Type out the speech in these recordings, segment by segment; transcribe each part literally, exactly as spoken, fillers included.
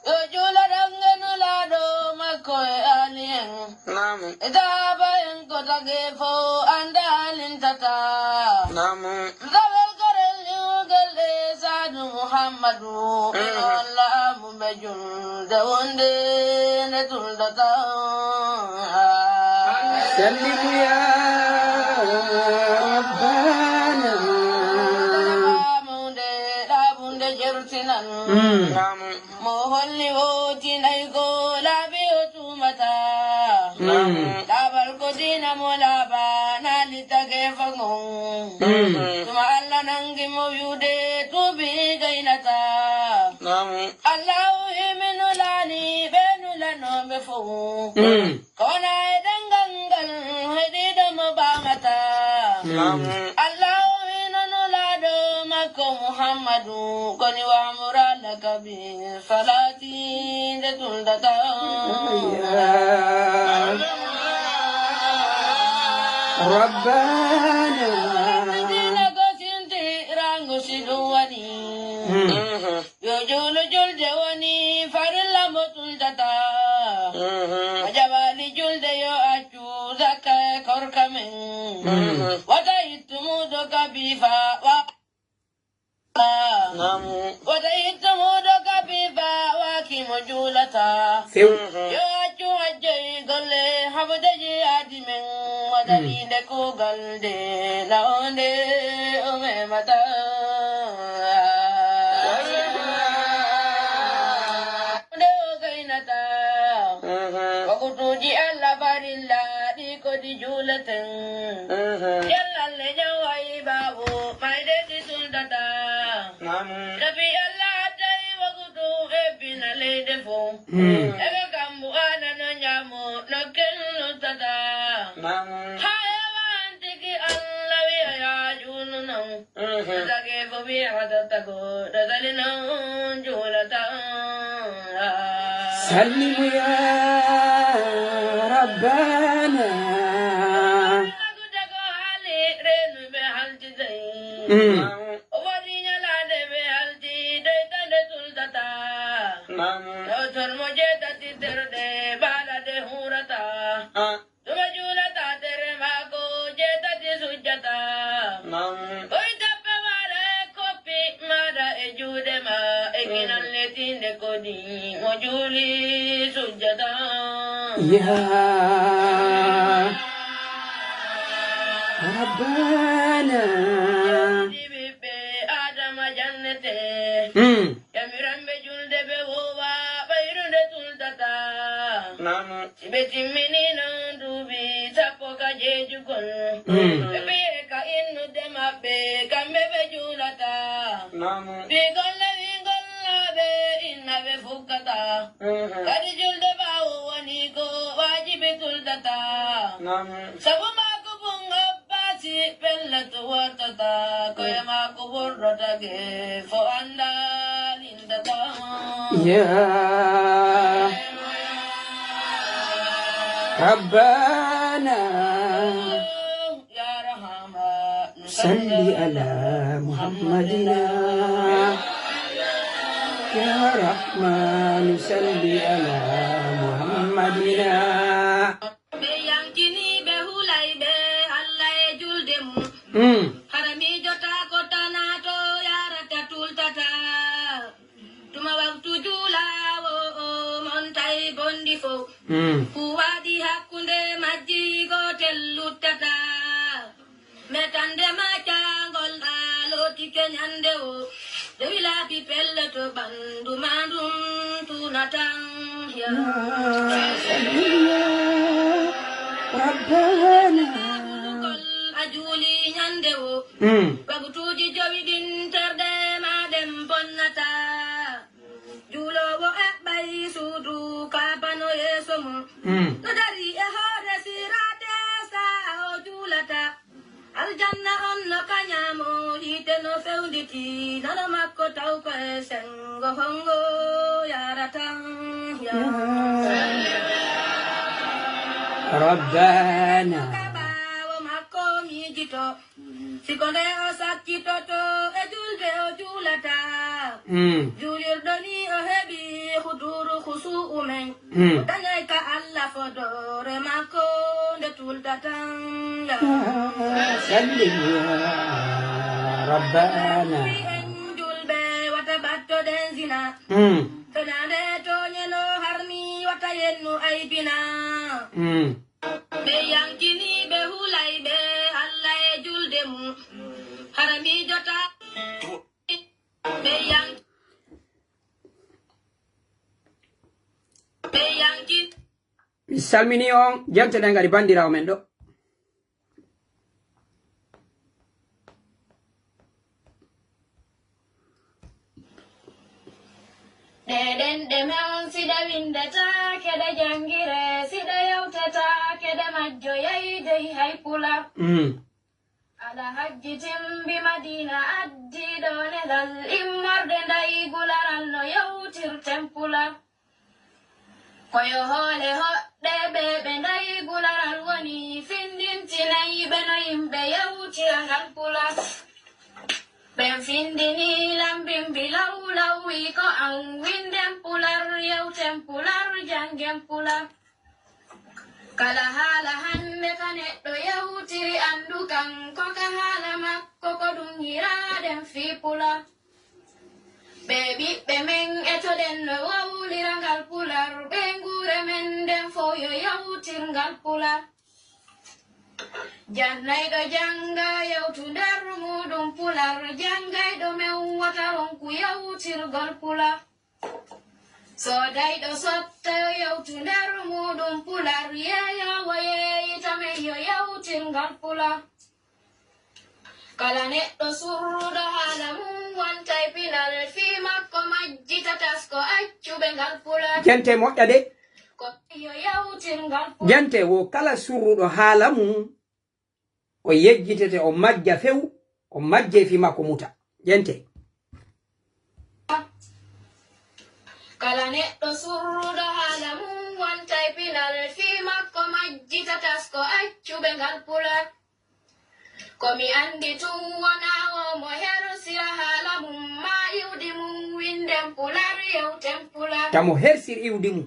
Yo juula ɗannge nulaaɗo makko e aali en. E daaba en ko tagee fow anndaalintata. Dawel garel iwgel e saadu Muhammadu. Ino Allah amu ɓe julde wonde nde tuldata. Sallimu ya Rabbana. Mawnde ɗaɓunde jertinan. Mo holli o tinay ko laabi o tumata. Laaɓal ko diina mo laaɓa naali tage fagon. Tuma Allah nangi mo wiwde tuubi gaynata. Allahu himinu laani ɓe nulanooɓe fow. Kona e ɗanngal ngal heɗiiɗo mo ɓamata. Allahu hino nulaaɗo makko Muhammadu koni wamura lakabi salati nde tuldata. Rabbana. Dina ko sinti rangu si ɗum waɗi. Yo juulu julde woni farilla mo tuldata. Mo jaɓaali julde yo accu zakka e korka men. Wata ittu muudo kabifa wa. Wata ittu muudo kabifa waaki mo juulata. Yo accu hajjoy golle haɓude jihaadi men. Wata ɗiinde kuugal nde na o nde o memata. Nde o gaynata. Wakutuuji Allah farilla ɗi ko ɗi juuleten. Yalla le ñawayi ɓaawo mayde ɗi suldata. Nabi Allah tawi wakutu ebbina leyde fow. Ega kambu ana no ñaamo no ken luttata. Haye wantiki Allah wiya ya juulu non. Dage fo wi'ata tago, dagale non juulata. Sallimu ya Rabbana. Tago, tago, hali renu ɓe halti dey. O waɗi ñalaande ɓe halti dey tande tultata. Ɗo tormo jeetati terɗe, baala ɗe huurata. Tuma juulata tere maako jeetati sujjata. Koy tappe maɗa e koppi maɗa e juuɗe ma e kinal letinde kodi mo juuli sujjata. Ya Rabbana. Ɓiɓɓe Adama jannete. Yamiranɓe julde ɓe wowa ɓayrude tultata. Si ɓe timmini non duuɓi sappo ka jeejugol, ɓe ɓiye ka innude maɓɓe, kamɓe ɓe juulata. Ɓiygol lewingol laaɓe inna ɓe fukkata. Kadi julde ɓaawo woni ko waajibi tultata. Sabu maako bun Abbaasi pellet wottata, koye maako ɓurɗo tage fo anndaa. Ya Rabbana. Salli ala Muhammadina. Ya Rahmanu salli ala Muhammadina. Ɓe yankini ɓe hulay ɓe Allah e julde mum. Hara miijotaako tanaato yarata tultata. Tuma waktu juulaawo o montay bonɗi fow. Ku waɗi hakkunde majji gootel luttata. Metande ma caangol a lootike ñande o. Dewi laabi pelle to ɓanndu ma ndun tunatan ya. Rabbana. A juuli ñande o. Waktuuji jowi ɗin terɗe ma ɗen bonnata. Juuloowo eɓɓay suudu kaabano yeeso mum. No dari e hoore siraate sa'a o juulata. Aljanna on no kañaamo yiite no fewnditi nano makko taw ko e senngo hongo yarata. Ya. Rabbana. Ka ɓaawo makko miijito. Si ko nde o sakkitoto e julde o juulata. Juulirde Umen. Hmm. Dañay ka Allah fodoore makko nde tultatan. Sallim ya Rabbana. Wi en julɓe wata battoɗen zina. Hmm. Fenande tooñe no harmi wata yennu aybina. Hmm. Ɓe yankini ɓe hulay ɓe Allah e julde mum. Harmi jota. Ɓe yank-, ɓe yankin. Mi salmini on, jante ɗen kadi banndiraawo men ɗo. Ɗe ɗen ɗe men siɗa winndata, keɗe janngire, siɗa yewtata, keɗe majjo yeyde hay pula. Mm. Alhajji Timbi Madina addi ɗo nelal immorde ndaygu laral no yewtirten pula. Ko yo hoole hoɗɗe ɓe ɓe ndaygu laral woni findintinay ɓe no yimɓe yewtira ngal pula. Ɓen findini lambimbi law law wi ko an winden pular, yewten pular, jangen pular. Kala haala hannde ka neɗɗo yewtiri anndu kan, ko ka haala makko ko ɗum hiraaɗen fii pula. Ɓe ɓiɓɓe men etoɗen no wawlira ngal pular, ɓe nguure men nden fow yo yewtir ngal pular. Jannayɗo jannga yewtu nder muuɗum pular, janngayɗo men wota ronku yewtirgol pular. Soodayɗo sotta yo yewtu nder muuɗum pular, yeeyoowo yeeyita men yo yewtir ngal pular. Kala neɗɗo surruɗo haala mum wontay pinal, fii makko majjita tasko accuɓe ngal pular. Jante moƴƴa de. Ko yo yewtir ngal pular. Jante wo kala surruɗo haala mum, o yejjitete, o majja few, o majje fii makko muta. Jante. Kala neɗɗo surruɗo haala mum wontay pinal, fii makko majjita tasko accuɓe ngal pular. Ko mi anndi tun wonaa wo mo hersira haala mum, maa iwdi mum winden pular, yewten pular. Tamo hersir iwdi mum.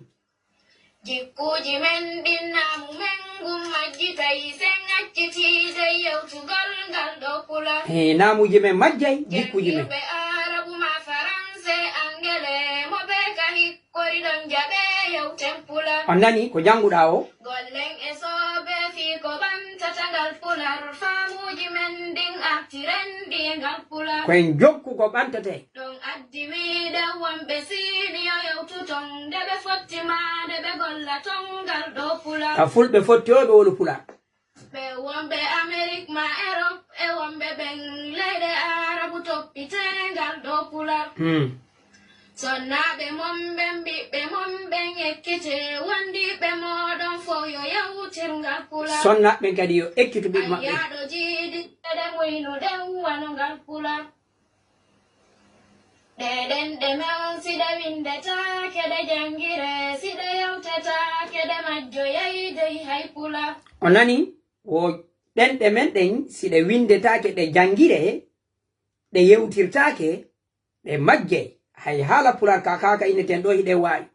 Jikkuuji men ɗin naamu men ngun majjitay, sen accitiide yewtugol ngal ɗo pular. He, naamuuji men majjay, jikkuuji men. Janngiiɓe Aarabu maa Faranse, Angele, mo ɓe ka hikkori ɗon jaɓe yewten pular. On nani ko jannguɗaa o? Gollen e soobe fii ko ɓantata ngal pular, faamuuji men ɗin artiren ɗi e ngal pular. Ko en jokku ko ɓantata. Ɗon addi wiide wonɓe Siini yo yewtu ton, nde ɓe fotti maa nde ɓe golla ton ngal ɗo pular. Ka fulɓe fotti o ɓe wolu pular. Ɓe wonɓe Amerik maa Erop e wonɓe ɓen leyɗe Aarabu toppitee ngal ɗo pular. Hmm. Sonnaaɓe mon ɓen, ɓiɓɓe mon ɓen ekkite, wondiiɓe mooɗon fow yo yewtir ngal pular. Sonnaaɓe ɓen kadi yo ekkitu ɓiɓɓe maɓɓe. Ayyaaɗo jiidi ɗe muynuɗen wano ngal pular. Ɗe ɗen ɗe men siɗe winndetaake, ɗe janngire, siɗe yewtetaake, ɗe majjoyay dey hay pular. O nani? Wo ɗen ɗe men ɗen, siɗe winndetaake, ɗe janngire, ɗe yewtirtaake, ɗe majjay. Hay haala pular ka, ka, ka inneten ɗo hiɗen waawi.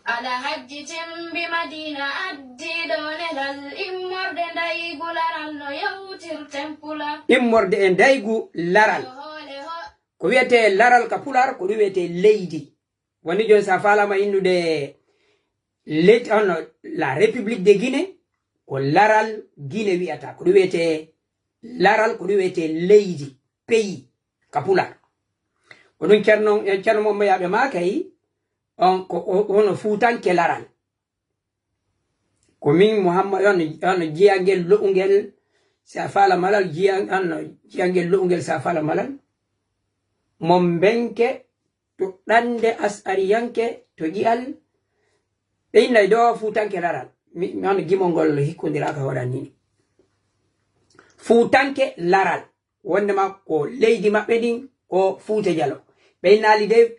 Alhajji Timbi Madiina addi ɗo nelal immorde ndaygu laral no yewtirten pular. Immorde e ndaygu laral. Yo hoole ho- Ko wiyetee laral ka pular, ko ɗum wiyetee leydi. Woni jooni, so a faalaama innude leydi, hono la République de Guinée, ko laral Guinée wiyata. Ko ɗum wiyetee laral, ko ɗum wiyetee leydi, pays, ka pular. Ko ɗum Ceerno, Ceerno Mombo Yaaɓe maakay, on ko o, hono Fuutanke laral. Ko min Muhammad, hono, hono jiyangel lo'ungel, si a faala malal, jiya-, hono jiyangel lo'ungel, si a faala malal. Mo mbenke to ɗannde As'ariyanke, to ƴi'al, ɓe innay ɗo Fuutanke laral. Mi, mi, hono gimol ngol hikkondiraaka hoɗan nii. Fuutanke laral, wondema ko leydi maɓɓe ndin, ko Fuuta Jaloo. Ɓe innaali de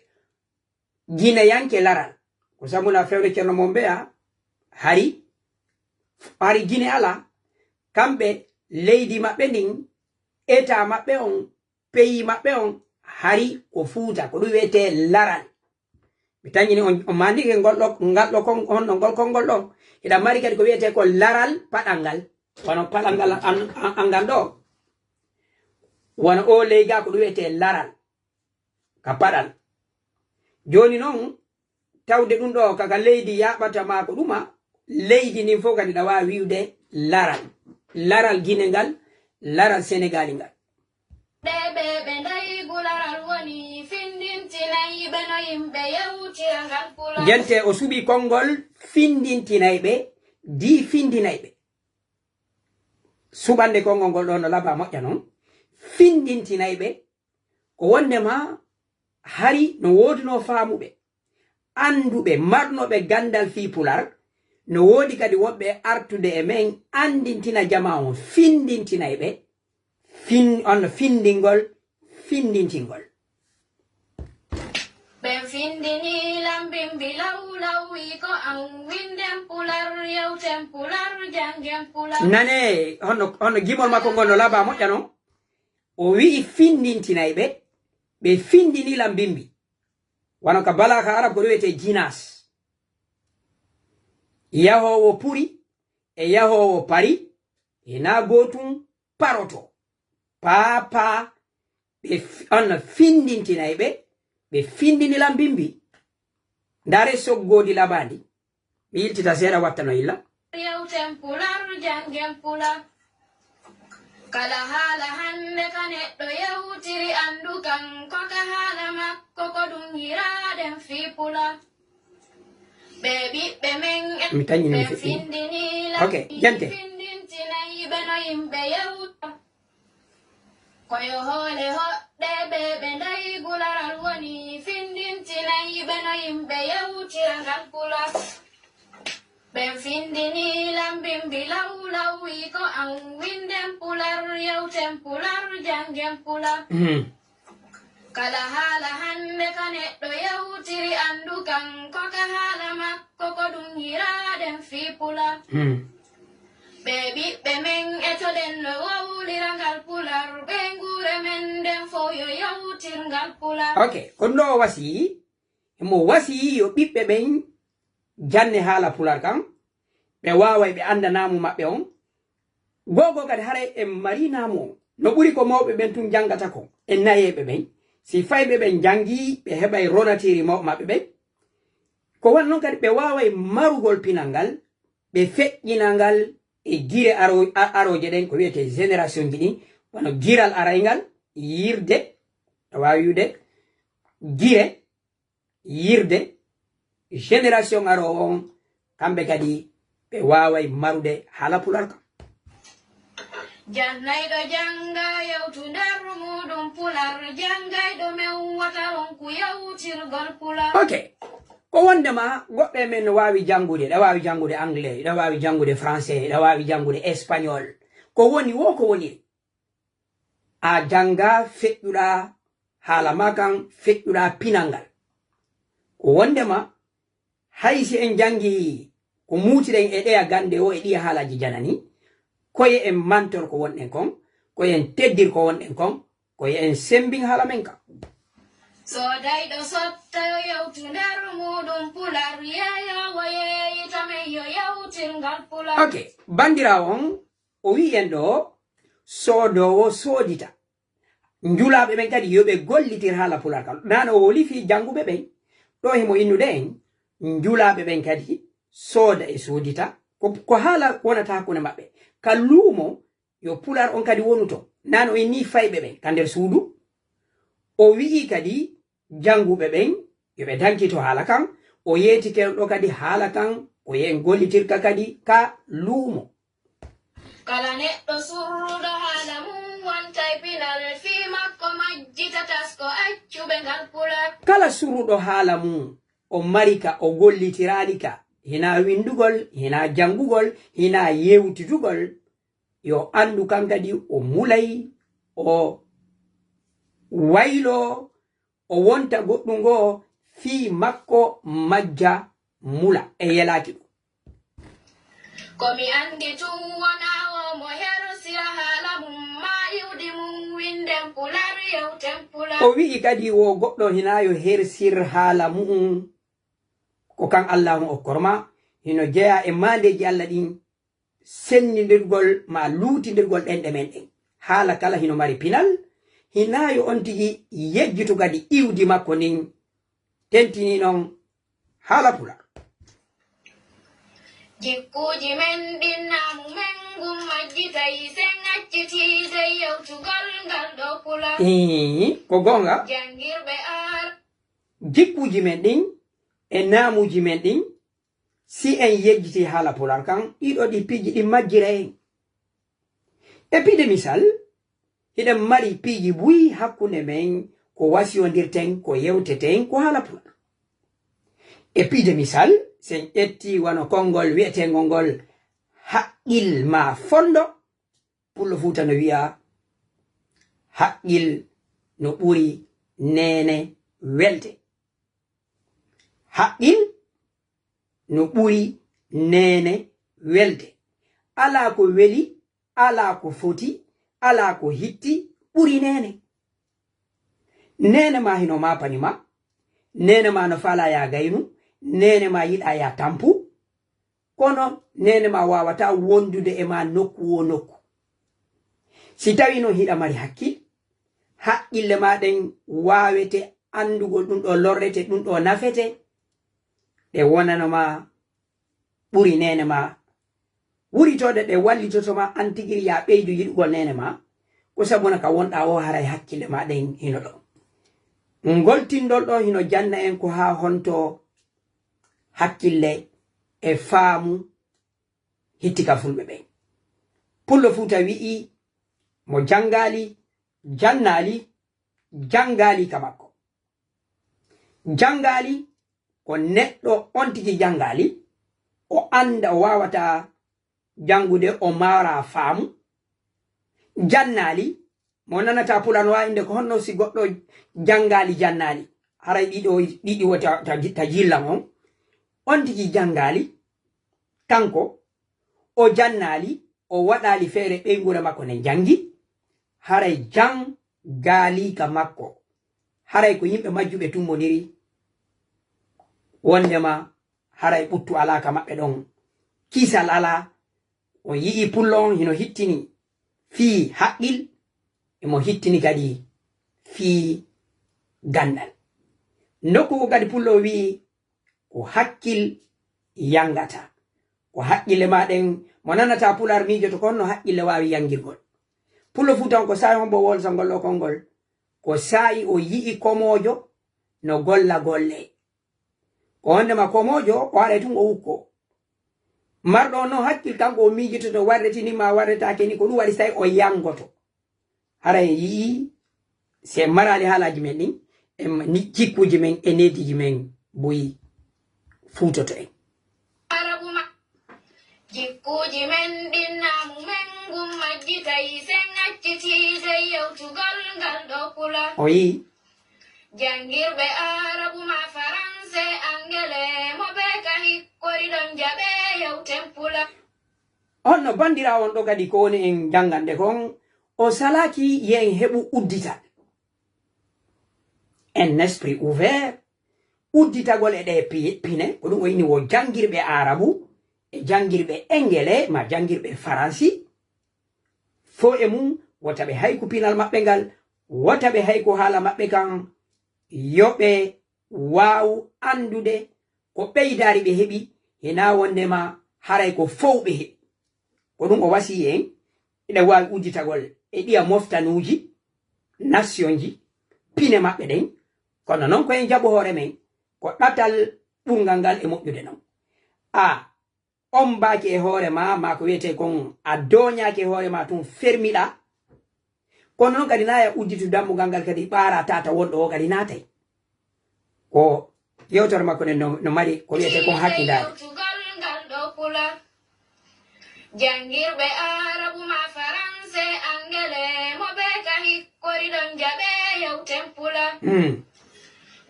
Gineyanke laral. Ko sabu na fewre Ceerno Mombeya, hari, hari Gine alaa. Kamɓe leydi maɓɓe ndin, Etaa maɓɓe on, peyi maɓɓe on, hari ko Fuuta, ko ɗum wiyetee laral. Mi tañini on, on maandike ngol ɗo, ngal ɗo kon, honno ngol konngol ɗo. Hiɗa mari kadi ko wiyetee ko laral paɗal ngal. Wano paɗal ngal an, an, an ngal ɗo. Wano o leyga ko ɗum wiyetee laral. Ka paɗal. Jooni noon, tawde ɗum ɗo kaka leydi yaaɓata maa ko ɗuma, leydi ndin fof kadi ɗa waawi wi'ude laral. Laral Gine ngal, laral Senegaali ngal. Ɓe, ɓe, ɓe ndayi gularal woni findintinayɓe no yimɓe yewtira ngal pulaar. Jente o suɓi konngol findintinayɓe, di findinayɓe. Suɓande konngol ngol ɗo no laba moƴƴa noon. Findintinayɓe ko wondema hari no woodunoo faamuɓe, annduɓe, marnooɓe ganndal fii Pular, no woodi kadi woɓɓe artude e men anndintina jamaa on, findintinayɓe, fin-, on findingol, findintingol. Ɓen findini lan bimbi law law, wi ko an winden Pular, yewten Pular, janngen Pular. Nane, hono, hono gimol makko ngol no laba moƴƴa non. O wi'i findintinayɓe, ɓe findini lan bimbi. Wano ka balaaxa arab ko ɗum wiyetee jinaas. Yahoowo puri e yahoowo pari, hinaa gootum paroto. Paa, paa, ɓe fi-, on findintinayɓe, ɓe findini lan bimbi. Ndaare soggoodi labaandi. Mi yiltita seeɗa watta no yilla. Yewten Pular, janngen Pular. Kala haala hannde ka neɗɗo yewtiri anndu kan, ko ka haala makko ko ɗum hiraaɗen fii Pular. Ɓe ɓiɓɓe men e mi tañini mi ɓe feƴƴi. Findini lan ok, jante. Findintinayɓe no yimɓe yewta. Ko yo hoole hoɗɗe ɓe ɓe ndayi gularal woni findintinayɓe no yimɓe yewtira ngal Pular. Ɓen findini lan bimbi law law, wi ko an winden Pular, yewten Pular, janngen Pular. Mhm. Kala haala hannde ka neɗɗo yewtiri anndu kan, ko ka haala makko ko ɗum hiraaɗen fii Pular. Mhm. Ɓe ɓiɓɓe men e to ɗen no wowlira ngal Pular, ɓe nguure men nden fow yo yewtir ngal Pular. Ok, ko ɗum ɗo o wasiyii, himo wasiyii yo ɓiɓɓe ɓen janne haala Pular kan, ɓe waaway ɓe annda naamu maɓɓe on. Gogo kadi haray en mari naamu on. No ɓuri ko mawɓe ɓen tun janngata kon, e nayeeɓe ɓen. Si fayɓe ɓen janngii, ɓe heɓay ronatiiri mawɓe maɓɓe ɓen. Ko wano non kadi ɓe waaway marugol pinal ngal, ɓe feƴƴina ngal e gire aro-, a-, arooje ɗen, ko wiyetee générationji ɗin, wano giral arayngal, yirde, a waawi wi'ude, gire, yirde, génération aroowo on, kamɓe kadi ɓe waaway marude haala Pular kan. Jannayɗo jannga yewtu nder muuɗum Pular, janngayɗo men wota ronku yewtirgol Pular. Ok. Ko wondema goɗɗo e men no waawi janngude, ɗa waawi janngude anglais, ɗa waawi janngude français, ɗa waawi janngude espagnol. Ko woni wo ko woniri. A jannga feƴƴuɗa haala ma kan, feƴƴuɗa pinal ngal. Ko wondema hay si en janngi ko muutiɗen e ɗeya gannde o e ɗiya haalaaji janani, ko yo en mantor ko wonɗen kon, ko yo en teddir ko wonɗen kon, ko yo en semmbin haala men kan. Soodayɗo sotta yo yewtu nder muuɗum Pular, yeeyoowo yeeyita men yo yewtir ngal Pular. Ok, banndiraawo on, o wi'i en ɗo, soodoowo soodita. Njulaaɓe ɓen kadi yo ɓe gollitir haala Pular kan. Nano o holi fii jannguɓe ɓen. Ɗo himo innude en, njulaaɓe ɓen kadi sooda e soodita. Ko, ko haala wonata hakkunde maɓɓe. Ka luumo, yo Pular on kadi wonu ton. Nano o inni fayɓe ɓen ka nder suudu. O wi'i kadi jannguɓe ɓen, yo ɓe dankito haala kan. O yeetike ɗo kadi haala kan, ko yo en gollitirka kadi ka luumo. Kala neɗɗo surruɗo haala mum wontay pinal, fii makko majjita tasko accuɓe ngal Pular. Kala surruɗo haala mum, o mari ka, o gollitiraali ka, hinaa winndugol, hinaa janngugol, hinaa yewtitugol, yo anndu kan kadi o mulay, o wayloo, o wonta goɗɗum goo fii makko majja mula e yelaaki ɗum. Ko mi anndi tun wonaa o mo hersira haala mum, maa iwdi mum winnden Pular, yewten Pular. O wi'i kadi wo goɗɗo hinaa yo hersir haala mu'un ko kan Allaahu okkor ma, hino jeyaa e maandeeji Alla ɗin, sennindirgol maa luutindirgol ɗenɗe men ɗen. Haala kala hino mari pinal, hinaa yo on tigi yejjitu kadi iwdi makko ndin, tentinii non haala Pular. Jikkuuji men ɗin, naamu men ngun majjitay, sen accitiiday yewtugol ngal ɗoo Pular. Ii, ko goonga. Janngirɓe ar- Jikkuuji men ɗin e naamuuji men ɗin, si en yejjitii haala Pular kan, ɗiɗo ɗi piiji ɗin majjira en. E piide misal, hiɗen mari piiji buy hakkunde men, ko wasiyondirten, ko yewteten, ko haala Pular. E piide misal, si en ƴettii wano konngol wi'eteengol ngol haqqil maa fondo, Pullo Fuuta no wi'a, haqqil no ɓuri neene welde. Haqqil no ɓuri neene welde. Alaa ko weli, alaa ko foti, alaa ko hitti ɓuri neene. Neene maa hino maapani ma, neene maa no faalaa yaa gaynu, neene maa yiɗaa yaa tampu, kono neene maa waawataa wondude e maa nokku woo nokku. Si tawii non hiɗa mari hakkil, haqqille maa ɗen waawete anndugol ɗun ɗoo lorrete, ɗun ɗoo nafete, ɗe wonano maa ɓuri neene maa. Wuritoode ɗe wallitoto ma an tigiri yaa ɓeydu yiɗugol neene maa, ko sabuna ka wonɗaa o haray hakkille maa ɗen hino ɗon. Ngol tinndol ɗoo hino janna en ko haa honto hakkille e faamu hitti ka fulɓe ɓen. Pullo Fuuta wi'i, mo janngaali, jannaali, janngaali ka makko. Janngaali ko neɗɗo on tigi janngaali, o annda, o waawataa janngude, o maaraa faamu. Jannaali, mo nanataa Pular no waawi innde ko honno si goɗɗo janngaali jannaali. Haray ɗiɗo, ɗiɗi wota ta, ta jillan on. On tigi janngaali, kanko, o jannaali, o waɗaali feere ɓeynguure makko nde janngi, haray janngaali ka makko. Haray ko yimɓe majjuɓe tummbondiri, wonndema haray ɓuttu alaa ka maɓɓe ɗon, kisal alaa. On yi'ii pullo on hino hittini fii haqqil, emo hittini kadi fii ganndal. Nokku ko kadi pullo o wi'i, ko hakkil yanngata. Ko haqqille maa ɗen, mo nanataa Pular miijoto ko honno haqqille waawi yanngirgol. Pullo Fuuta on ko saa'i hombo wolsangol ɗoo konngol? Ko saa'i o yi'i komoojo no golla golle. Ko wonndema komoojo, o haray tun o ukkoo. Marɗo on non hakkil, kanko o miijoto no warretini maa warretaake ni, ko ɗun waɗi saa'i o yanngoto. Haray en yi'ii, si en maraali haalaaji men ɗin, en ma-, ni-, jikkuuji men e neediiji men buy fuutoto en. Arabu ma-, jikkuuji men ɗin, naamu men ngun majjitay, sen accitiiday yewtugol ngal ɗoo Pular. O yi'i. Janngirɓe Arabu maa Faranse, Angele, mo ɓe ka hikkori ɗon jaɓee yewten Pular. Honno banndiraawo on ɗoo kadi ko woni en janngande kon, o salaaki yo en heɓu uddital. Un esprit ouvert, udditagol e ɗee pi-, pine, ko ɗun o inni wo janngirɓe Aarabu, e janngirɓe Engele, maa janngirɓe Faransi, fow e mun, wota ɓe hay ko pinal maɓɓe ngal, wota ɓe hay ko haala maɓɓe kan, yo ɓe waawu anndude ko ɓeydaari ɓe heɓi, hinaa wonndema haray ko fow ɓe heɓi. Ko ɗun o wasiyii en, eɗen waawi udditagol e ɗiya moftanuuji, nasiyonji, pine maɓɓe ɗen, kono non ko en jaɓu hoore men, ko ɗatal ɓurngal ngal e moƴƴude non. A ombaaki e hoore maa, maa ko wi'etee kon a dooñaaki e hoore maa tun, fermiɗaa. Kono non kadi na ya udditu dammugal ngal kadi ɓaaraa tata wonɗo o kadi naatay. Ko yewtere makko nden no, no mari ko wi'etee kon hakkindaare. Yewtugol ngal ɗoo Pular. Janngirɓe Aarabu maa Faranse, Angele, mo ɓe ka hikkori ɗon jaɓee yewten Pular. Hmm.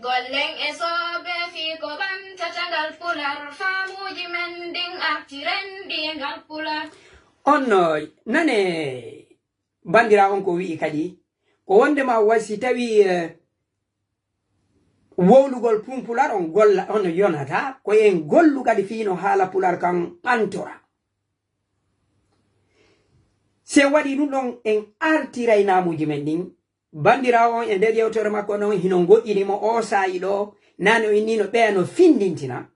Gollen e soobe fii ko ɓantata ngal Pular, faamuuji men ɗin artiren ɗi e ngal Pular. On, eh, nane banndiraawo on ko wi'i kadi, ko wonndema wa si tawii, eh, wowlugol pun pular on golla, on yonata, ko en gollu kadi fii no haala pular kan ɓantora. Si en waɗii ɗun ɗon, en artiray naamuuji men ɗin. Bandiraawo on e nder yewtere makko non hino ngoƴƴini mo oo saa'i ɗoo, naane o inni no ɓeya no findintina.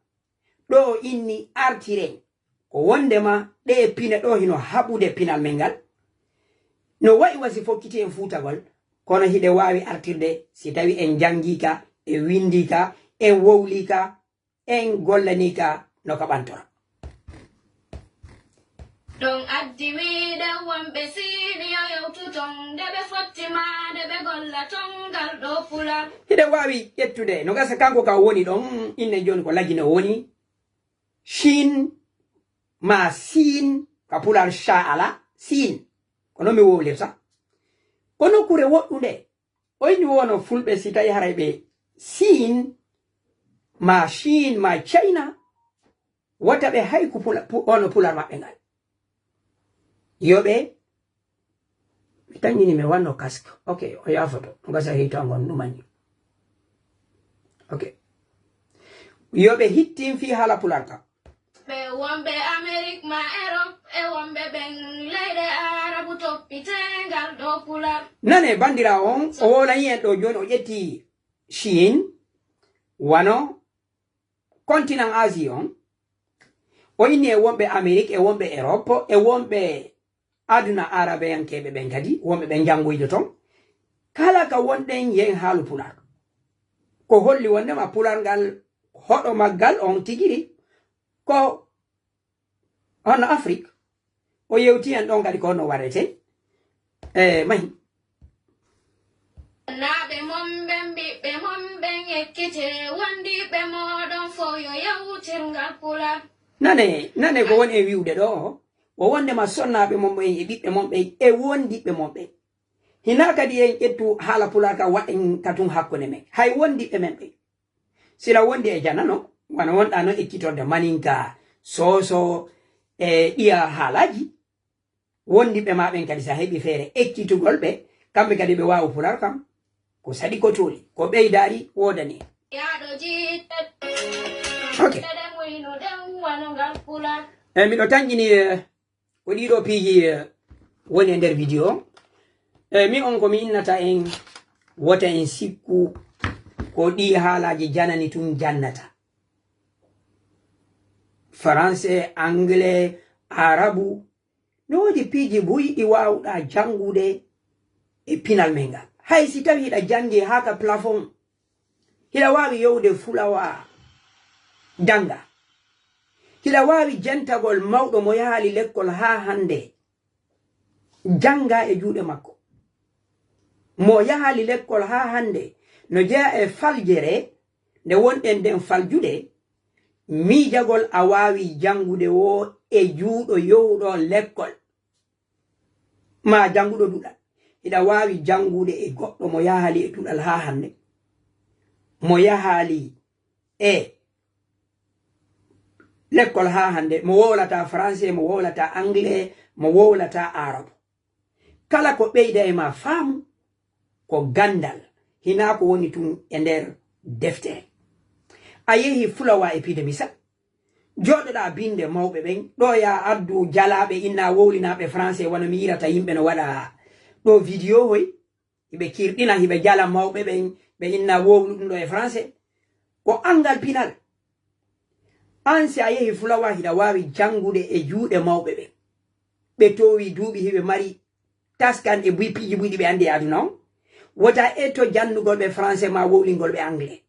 Ɗoo o inni artiren ko wondema ɗee pine ɗoo hino haɓude pinal men ngal. No wa'i wa si fokkiti en fuutagol, kono hiɗe waawi artirde si tawi en janngii ka, en winndii ka, en wowlii ka, en gollanii ka no ka ɓantora. Ɗon addi wiide wonɓe siini yo yewtu ton nde ɓe fotti maa nde ɓe golla ton ngal ɗoo pular. Hiɗe waawi ƴettude no gasa kanko ka woni ɗon, inne jooni ko Lagine o woni, Chine maa Siin ka pular, sha ala Siin, ko non mi wowlirta. Ko nokkure woɗɗunde. O inni wono fulɓe si tawi haray ɓe Siin maa Chine maa China, wota ɓe hay ko pula, pu, ono pular maɓɓe ngal. Yo ɓe, mi tañini mi wanno casque. Ok, o yaafoto. Ngasa heyto angon ɗumani. Ok. Yo ɓe hittin fii haala pular ka. Ɓe wonɓe Amerik maa Erop e wonɓe ɓen leyɗe Aarabu toppitee ngal ɗoo pular. Nane, bandiraawo on, o wowlanii en ɗoo jooni, o ƴetti Chine, wano kontinan Asie on, o inni e wonɓe Amerik, e wonɓe Erop, e wonɓe aduna aarabeyankeeɓe ɓen kadi, wonɓe ɓen janngoyde ton. Kala ka wonɗen, yen haalu pular. Ko holli wonndema pular ngal, hoɗo maggal on tigiri, ko hono Afrik. O yewti en ɗon kadi ko honno waɗetee. E mahi. Naaɓe mon ɓen, ɓiɓɓe mon ɓen, ekkitee, wondiiɓe mooɗon fow yo yewtir ngal pular. Nane, nane ko woni e wi'ude ɗoo o, o wonndema sonnaaɓe mon ɓen e ɓiɓɓe mon ɓen e wondiɓɓe mon ɓen. Hinaa kadi en ƴettu haala pular ka waɗen ka tun hakkunde men. Hay wondiɓɓe men ɓen. Sila wondi e janano, wano wonɗaa non ekkitorde maninka, sooso e ɗiya haalaaji, wondiɓɓe maa ɓen kadi si a heɓii feere ekkitugol ɓe, kamɓe kadi ɓe waawu pular kan, ko saɗi ko tooli, ko ɓeydaari woodani en. Yaaɗo jiite, Ok. Ɗeɗe muynu ɗen wano ngal pular. E miɗo tanƴini e Ko ɗiɗo piiji woni e nder video on. E mi on ko mi innata en wota en sikku ko ɗi haalaaji janani tun jannata. Faranse, angle, arabu, no woodi piiji buy ɗi waawɗa janngude e pinal men ngal. Hay si tawi hiɗa janngi haa ka plafond, hiɗa waawi yowde fulawa jannga. Hiɗa waawi jentagol mawɗo mo yahaali lekkol haa hannde, jannga e juuɗe makko. Mo yahaali lekkol haa hannde no jeyaa e faljere nde wonɗen nden faljude, miijagol a waawi janngude woo e juuɗo yohuɗo lekkol. Maa jannguɗo duɗal, hiɗa waawi janngude e goɗɗo mo yahaali e duɗal haa hannde, mo yahaali e lekkol haa hannde, mo wowlataa faranse, mo wowlataa angle, mo wowlataa aarabu. Kala ko ɓeyda e maa faamu, ko ganndal, hinaa ko woni tun e nder deftere. A yehi fulawa e pide misal, jooɗoɗaa binnde mawɓe ɓen, ɗoo yaa addu jalaaɓe inna wowlinaaɓe faranse wano mi yirata yimɓe no waɗa ɗoo video hoy, hiɓe kirɗina, hiɓe jala mawɓe ɓen, ɓe inna wowlu ɗum ɗoo e faranse. Ko anngal pinal. An si a yehi fulawa hiɗa waawi janngude e juuɗe mawɓe ɓen. Ɓe toowi duuɓi hiɓe mari taskan e buy piiji buy ɗi ɓe anndi e aduna on. Wota etto janndugol ɓe faranse maa wowlingol ɓe angle.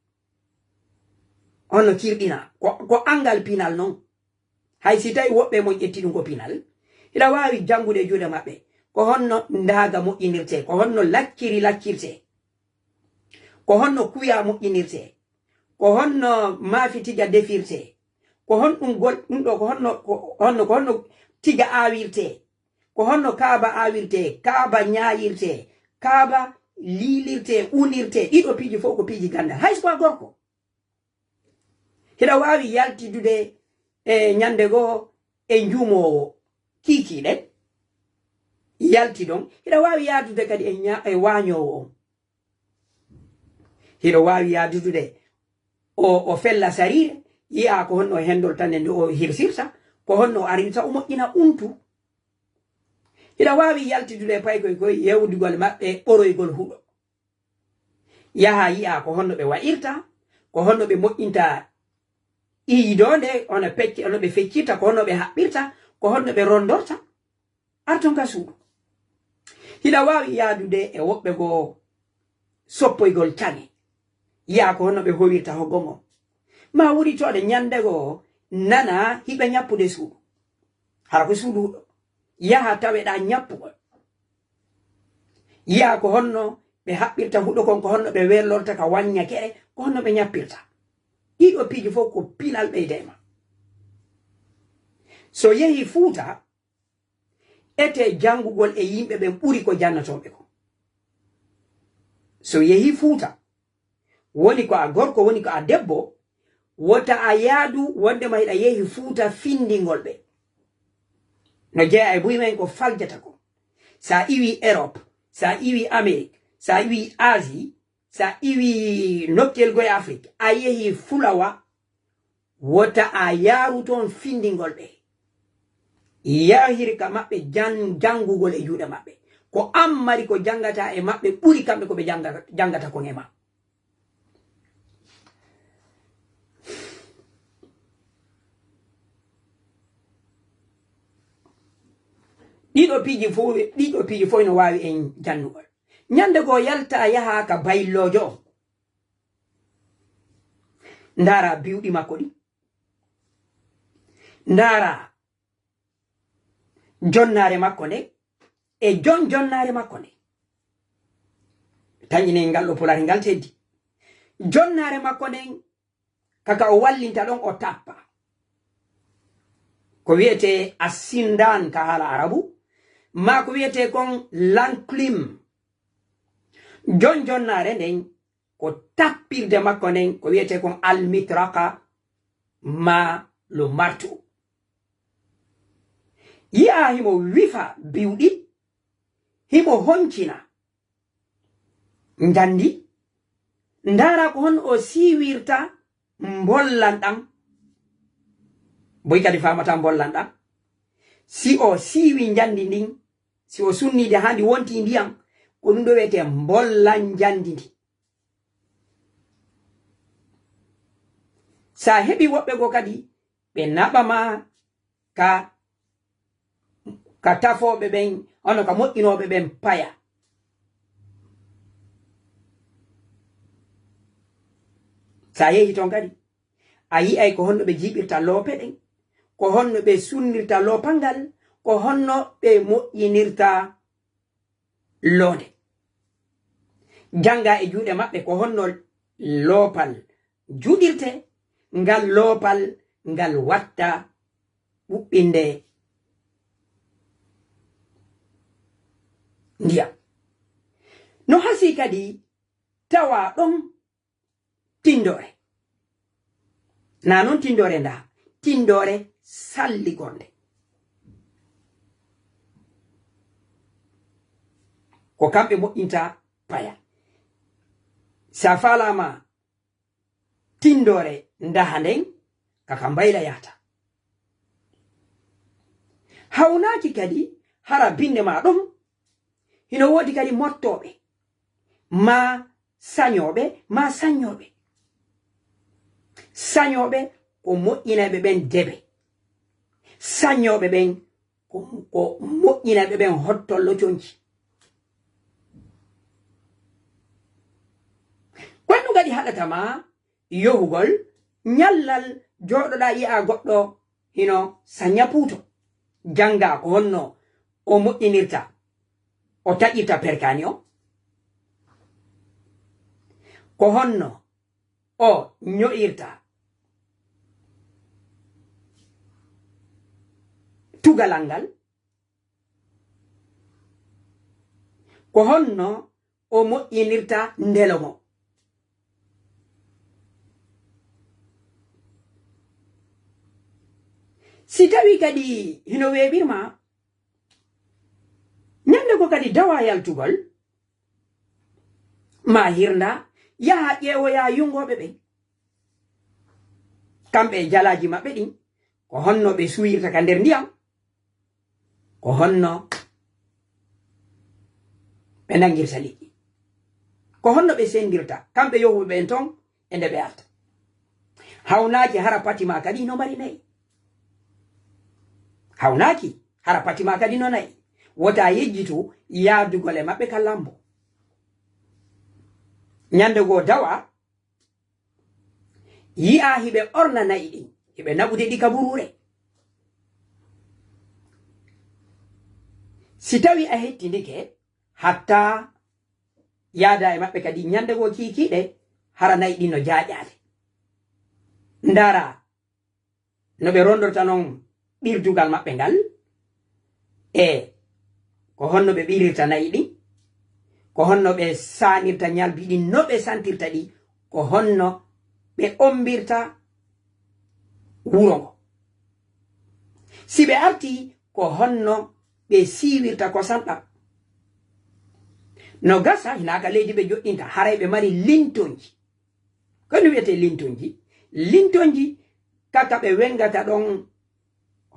Hono kirɗina, ko, ko anngal pinal non. Hay si tawi woɓɓe mon ƴetti ɗum ko pinal, hiɗa waawi janngude e juuɗe maɓɓe ko honno ndaaga moƴƴinirtee, ko honno lacciri laccirtee, ko honno kuya moƴƴinirtee, ko honno maafi tija defirtee, ko hon ɗum gol, ɗum ɗoo ko honno, ko honno, ko honno tija aawirtee, ko honno kaaba aawirtee, kaaba ñaayirtee, kaaba liilirtee, unirtee, ɗiɗo piiji fof ko piiji ganndal, hay so ko a gorko. Hiɗa waawi yaltidude e ñande goo e njuumoowo kiikiiɗe, yaltidon. Hiɗa waawi yaadude kadi e ña, e waañoowo on. Hiɗo waawi yaadudude o, o fella sariire, yi'a ko honno o hendolta nde o hirsirta, ko honno o arirta o moƴƴina untu. Hiɗa waawi yaltidude e paykoy koy yewdugol maɓɓe ɓoroygol huɗo. Yaha yi'a ko honno ɓe wa'irta, ko honno ɓe moƴƴinta iyidoonde, hono pecce, hono ɓe feccirta, ko honno ɓe haɓɓirta, ko honno ɓe rondorta. Arton ka suudu. Hiɗa waawi yaadude e woɓɓe goo soppoygol caŋe. Yi'a ko honno ɓe howirta hoggo ngon. Ma wuritoode ñande goo nana hiɓe ñappude suudu. Hara ko suudu huɗo. Yaha taweɗaa ñappugol. Yi'a ko honno ɓe haɓɓirta huɗo kon, ko honno ɓe werlorta ka wañña keɗe, ko honno ɓe ñappirta. Ɗiɗo piiji fof ko pinal ɓeyda e ma. So yehi Fuuta, ete janngugol e yimɓe ɓen ɓuri ko jannatooɓe kon. So yehi Fuuta, woni ko a gorko, woni ko a debbo, wota a yaadu wonde ma hiɗa yehi Fuuta findingol ɓe. No jeyaa e buy men ko faljata ko. Sa iwi Europe, sa iwi Amérique, sa iwi Asie, sa iwi nokkel goye Afrique, a yehi fulawa, wota a yaaru toon findingol ɓe. Yahir ka maɓɓe jan-, janngugol e juuɗe maɓɓe. Ko an mari ko janngata e maɓɓe ɓuri kamɓe ko ɓe jannga-, janngata kon e ma. Ɗiɗo piiji fof, ɗiɗo piiji fof ino waawi en jannugol. Ñande goo yalta yaha ka bayloojo on. Ndaara biwɗi makko ɗin. Ndaara jonnaare makko nden e jon jonnaare makko nden. Tanƴinee ngal ɗo pulaar ngal teddi. Jonnaare makko nden, kaka o wallinta ɗon o tappa. Ko wiyetee assindaan ka haala arabu, maa ko wiyetee kon lanklim. Jon jonnaare nden, ko tappirde makko nden, ko wiyetee kon almitraka maa lo martu. Yi'a himo wifa biwɗi, himo honcina njandi, ndaara ko honno o siiwirta mbollan ɗan. Boy kadi faamata mbollan ɗan. Si o siiwi njandi ndin, si o sunnii ndi haa ndi wontii ndiyan, ko ɗun ɗoo wiyetee mbollan njandi ndin. Sa heɓii woɓɓe goo kadi, ɓe naɓa ma ka, ka tafooɓe ɓen, hono ka moƴƴinooɓe ɓen paya. Sa yehi ton kadi, a yi'ay ko honno ɓe jiiɓirta loope ɗen, ko honno ɓe sunnirta loopal ngal, ko honno ɓe moƴƴinirta loonde. Jannga e juuɗe maɓɓe ko honno loopal juɗirte, ngal loopal ngal watta ɓuɓɓinde ndiyam. No hasii kadi tawa ɗon tindoore. Naa non tindoore ndaa, tindoore salligorde. Ko kamɓe moƴƴinta paya. Sa faalaama tindoore ndaha nden, kaka mbayla yahata. Hawnaaki kadi hara binnde maa ɗon, hino woodi kadi mottooɓe, maa sañooɓe, maa sañooɓe. Sañooɓe ko moƴƴinayɓe ɓen debe. Sañooɓe ɓen ko, ko moƴƴinayɓe ɓen hottollo conci. Ko honɗun kadi haɗata ma yohugol ñallal, jooɗoɗaa yi'aa goɗɗo hino saña puuto. Janngaa ko honno o moƴƴinirta, o taƴirta perkaani on. Ko honno o ño'irta tugalal ngal. Ko honno o moƴƴinirta ndelo mo. Si tawii kadi hino weeɓir ma, ñande goo kadi dawaa yaltugol, maa hirndaa, Yaha ƴeewoya yungooɓe ɓen. Kamɓe e jalaaji maɓɓe ɗin, ko honno ɓe suuyirta ka nder ndiyam? Ko honno ɓe nangirta liƴƴi? Ko honno ɓe sendirta kamɓe yohuɓe ɓen ton e nde ɓe arta? Hawnaaki hara Patima kadi no mari nayi. Hawnaaki hara Patima kadi no nayi. Wota yejjitu yaadugol e maɓɓe ka lambo. Ñande goo dawa, yi'a hiɓe orna na'i ɗin, hiɓe naɓude ɗi ka buruure. Si tawi a hettindike, hatta yaada e maɓɓe kadi ñande goo kiikiiɗe, hara na'i ɗin no jaaƴaade. Ndara no ɓe rondorta non ɓirdugal maɓɓe ngal, e ko honno ɓe ɓirirta na'i ɗin, ko honno ɓe saanirta ñalbi ɗin, no ɓe santirta ɗi, ko honno ɓe ombirta wuro ngo. Si ɓe artii, ko honno ɓe siiwirta kosan ɗan. No gasa, hinaa ka leydi ɓe joɗɗinta, haray ɓe mari lintonji. Ko no wi'etee lintonji? Lintonji ka, ka ɓe wengata ɗon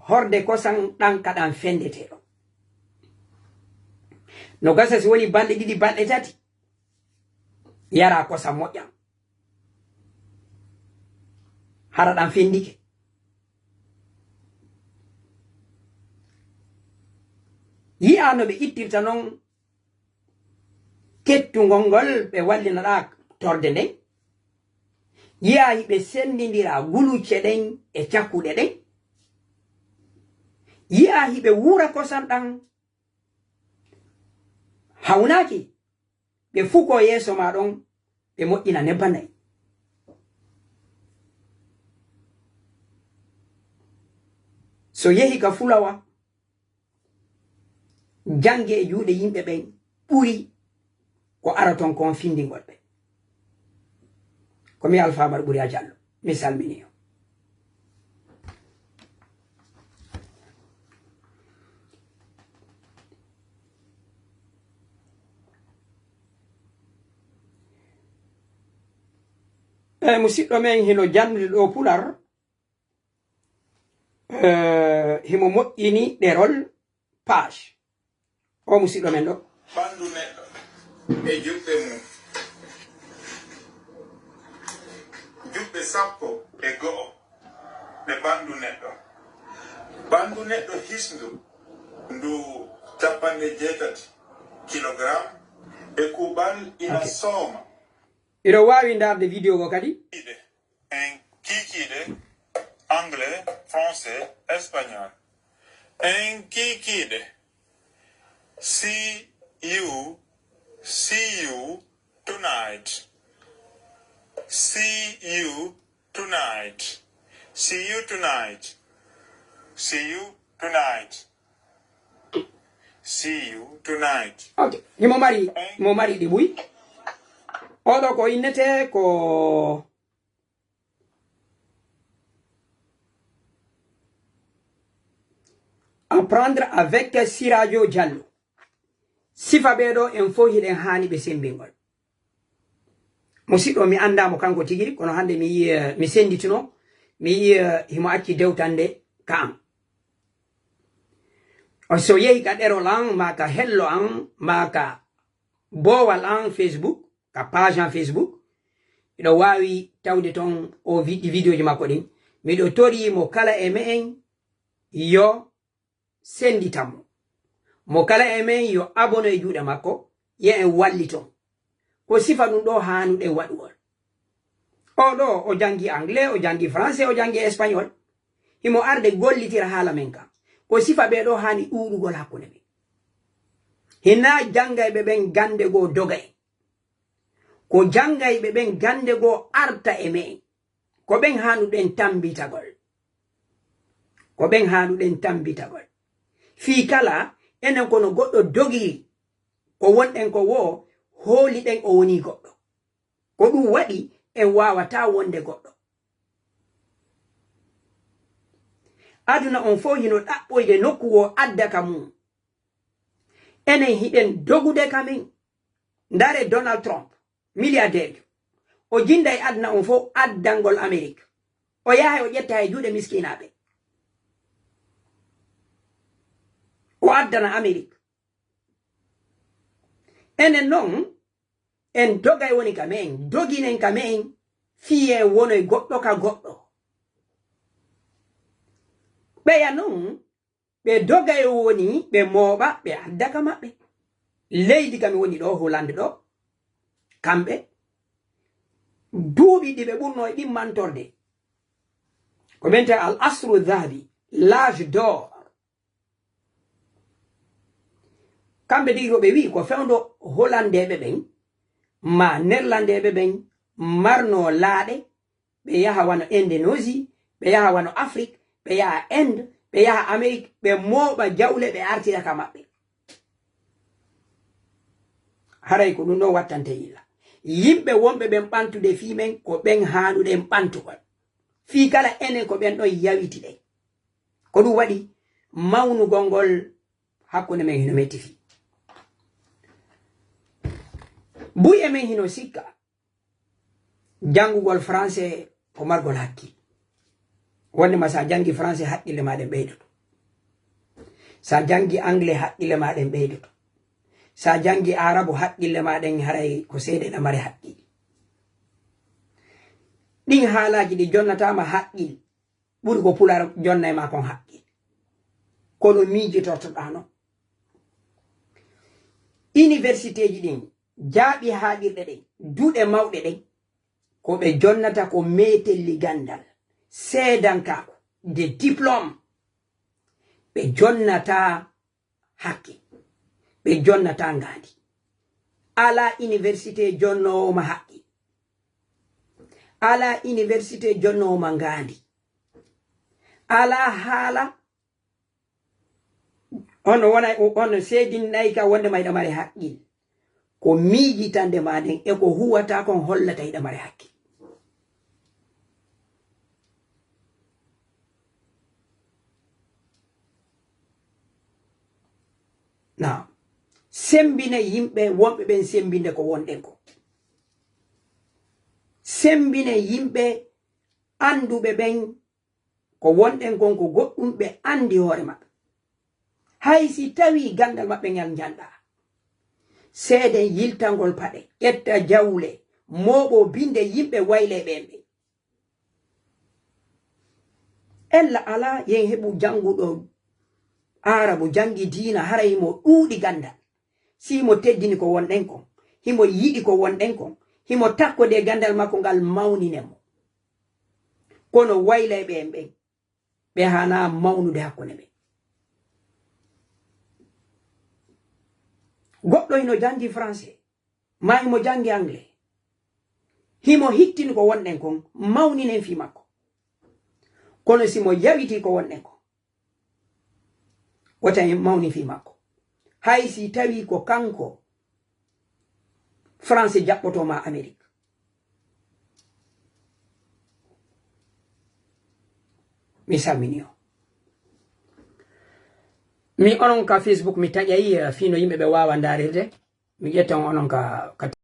horde kosan ɗan ka ɗan fendetee ɗon. No gasa si woni balɗe ɗiɗi, balɗe tati, yara kosan moƴƴan. Hara ɗan fendike. Yi'a no ɓe ittirta non kettungol ngol ɓe wallina ɗaa torde nden. Yi'a hiɓe sendindira gulucce ɗen e cakkuɗe ɗen. Yi'a hiɓe wuura kosan ɗan. Hawnaaki ɓe fukoo yeeso maa ɗon, ɓe moƴƴina nebban na'i. So yehi ka fulawa, jannge e juuɗe yimɓe ɓen ɓuri ko ara ton kon findingol ɓe. Ko mi Alfa Amadu Ɓuriya Jallo, mi salminii on. E, musiɗɗo men hino jannude ɗo Pular, e, himo moƴƴini ɗerol page. O musiɗɗo men ɗo. Ɓanndu neɗɗo e juɓɓe mum. Juɓɓe sappo e go'o ɗe ɓanndu neɗɗo. Ɓanndu neɗɗo hisndu ndu cappanɗe jeetati kilogram e kuuɓal ina Ok. sooma. Hiɗo waawi ndaarde vidéo go kadi. En kiikiiɗe, anglais, français, espagnol. En kiikiiɗe. See you, see you tonight. See you tonight. See you tonight. See you tonight. See you tonight. Ok. Himo mari, mo mari ɗi buy. Oɗo ko innete ko Apprendre avec Sirajo Diallo. Sifa ɓee ɗoo en fow hiɗen haani ɓe sembingol. Musiɗɗo, mi anndaa mo kanko tigi, kono hannde mi yi-, mi sennditino, mi yi-, himo acci dewtande ka am. So yehi ka ɗerol an, maa ka hello an, maa ka boowal an Facebook, ka page an Facebook, miɗo waawi tawde ton o vi-, vidéoji makko ɗin. Miɗo torii mo kala e me'en yo sennditan mo. Mo kala e me'en yo abono e juuɗe makko, yo en walliton. Ko sifa ɗum ɗoo haanuɗen waɗugol. Oo ɗoo, o janngi anglais, o janngi français, o janngi espagnol. Himo arde gollitira haala men kan. Ko sifa ɓee ɗoo haani ɗuuɗugol hakkunde men. Hinaa janngayɓe ɓen gannde goo doga en. Ko janngayɓe ɓen gannde goo arta e me'en. Ko ɓen haanuɗen tammbitagol. Ko ɓen haanuɗen tammbitagol. Fii kala, enen ko no goɗɗo dogiri, ko wonɗen ko woo, hooliɗen o wonii goɗɗo. Ko ɗum waɗi en waawataa wonde goɗɗo. Aduna on fow hino ɗaɓɓoyde nokku woo adda ka mum. Enen hiɗen dogude ka men. Ndaaree Donald Trump, milliardaire jo. O jinda e aduna on fof addangol Amerik. O yahay o ƴetta e juuɗe miskinaaɓe. O addana Amerik. Enen noon, en dogay woni ka me'en, doginen ka me'en, fiyee wonoy goɗɗo ka goɗɗo. Ɓeya noon, ɓe dogay woni, ɓe mooɓa, ɓe adda ka maɓɓe. Leydi ka mi woni ɗo, Hollande ɗo, kamɓe, duuɓi ɗi ɓe ɓurno e ɗin mantorde. Ko ɓen tawi al asru dhahabi, l'âge d'or. Kamɓe tigi ko ɓe wi'i ko fewndo Holandeeɓe ɓen, ma Nerlandeeɓe ɓen marno laaɗe, ɓe yaha wano Indonésie, ɓe yaha wano Afrik, ɓe yaha Inde, ɓe yaha Amerik, ɓe mooɓa jawle, ɓe artira ka maɓɓe. Haray ko ɗum ɗon wattante yilla. Yimɓe wonɓe ɓen ɓantude fii men, ko ɓen haanuɗen ɓantugol. Fii kala enen ko ɓen ɗon yawiti ɗen. Ko ɗum waɗi mawnugol ngol hakkunde men hino metti fii. Buy e men hino sikka, janngugol français ko margol hakkil. Wonde ma, sa janngi français, haqqille ma ɗen ɓeydoto. Sa janngi anglais, haqqille ma ɗen ɓeydoto. Sa janngi arabu, haqqille ma ɗen haray ko seeɗa ɗe mari haqqil. Ɗin haalaaji ɗi jonnataama haqqil, ɓuri ko Pulaar jonna e ma kon haqqil. Kono miijitortoɗaa non. Universitéeji ɗin, jaaɓi haaɗirɗe ɗen, duɗe mawɗe ɗen, ko ɓe jonnata ko meetelli ganndal, seedankaaku, de diplôme. Ɓe jonnataa haqqil. Ɓe jonnataa ngaandi. Alaa université jonnoowo ma haqqil. Alaa université jonnoowo ma ngaandi. Alaa haala on wona, on seedinnay ka wonde ma hiɗa mari haqqil. Ko miijitande ma nden e ko huwata kon hollata hiɗa mari haqqil. Na sembina yimɓe wonɓe ɓen sembinde ko wonɗen kon. Sembina yimɓe annduɓe ɓen ko wonɗen kon ko goɗɗum, ɓe anndi hoore maɓɓe. Hay si tawii ganndal maɓɓe ngal njanɗaa, seeden yiltangol paɗe, ƴetta jawle, mooɓoo binnde yimɓe waylee ɓeen ɓe. Ella alaa, yen heɓu jannguɗo aarabu, janngi diina, hara himo ɗuuɗi ganndal. Si himo teddini ko wonɗen kon, himo yiɗi ko wonɗen kon, himo takkodee ganndal makko ngal mawninen mo. Kono waylayɓe en ɓen, ɓe haanaa mawnude hakkunde men. Goɗɗo hino janngi français, maa himo janngi anglais. Himo hittini ko wonɗen kon, mawninen fii makko. Kono si mo yawitii ko wonɗen kon, wota en mawnin fii makko. Hay si tawii ko kanko français jaɓɓotoo maa Amerik. Mi salmini on. Mi onon ka Facebook, mi taƴay, eh, fii no yimɓe ɓe waawa ndaarirde. Mi ƴettan onon ka, ka